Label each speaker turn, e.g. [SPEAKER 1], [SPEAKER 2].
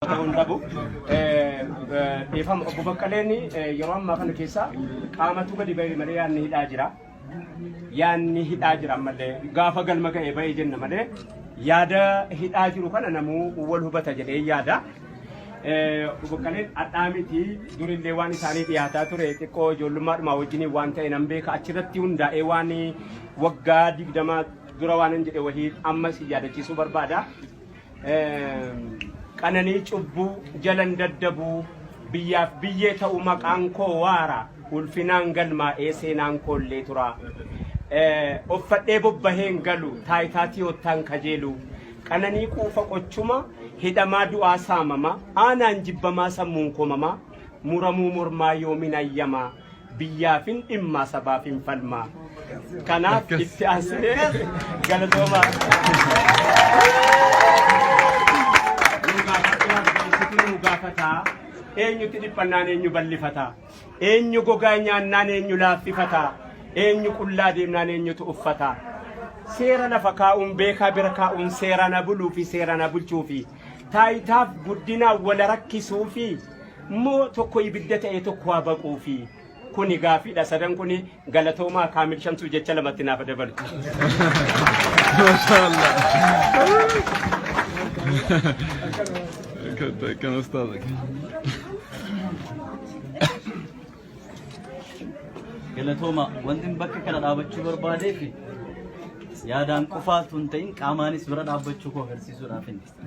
[SPEAKER 1] Ta'uu hin dhabu. Dhiifama, obbo Baqqaleen yeroo ammaa kana keessa qaamatu gadi ba'e malee yaadni hidhaa jira. Yaadni hidhaa jira ammallee gaafa galma ga'e ba'e jenna malee yaada hidhaa jiru kana namuu wal hubata jedhee yaada. Obbo Baqqaleen hadhaa miti, durillee waan isaanii dhiyaataa ture xiqqoo ijoollummaadhuma wajjiniin waan ta'e nan beeka, achirratti hundaa'ee waan waggaa 20 dura waan hin jedhe wahii ammas yaadachiisuu barbaada. Qananii cubbuu jalan daddabuu, biyyaaf biyyee ta'u maqaan koo waara, ulfinaan galmaa'ee seenaan koollee tura. Uffadhee bobbaheen galu taayitaa tiyoottaan kajeelu, qananii quufa qochuma hidhamaa du'aa saamama, aanaan jibbamaa sammuun komamaa, muramuu mormaa yoomin ayyamaa, biyyaafin dhimmaa sabaafin falmaa. Kanaaf itti aansinee galatoomaa. Nu gaafadhu, nu gaafataa. Eenyutti dhiphannaan eenyu bal'ifataa? Eenyu gogaa nyaannaan eenyu laaffifataa? Eenyu qullaa deemnaan eenyutu uffataa? Seera lafa kaa'uun, beekaa bira kaa'uun, seera na buluu fi seera na bulchuu fi taayitaaf guddinaan wala rakkisuu fi moo tokko ibidda ta'e tokko haa baquu fi kuni gaafiidha sadan kuni. Galatoomaa. Kaamil Shamsuu jecha lamatti naaf dabalu.
[SPEAKER 2] Maashaallah. Kan ustaaza.
[SPEAKER 3] Galatooma. Wanti bakka kana dhaabachuu barbaadeef yaadaan qofaatu hin ta'in, qaamaanis bira dhaabbachuu koo agarsiisuudhaaf.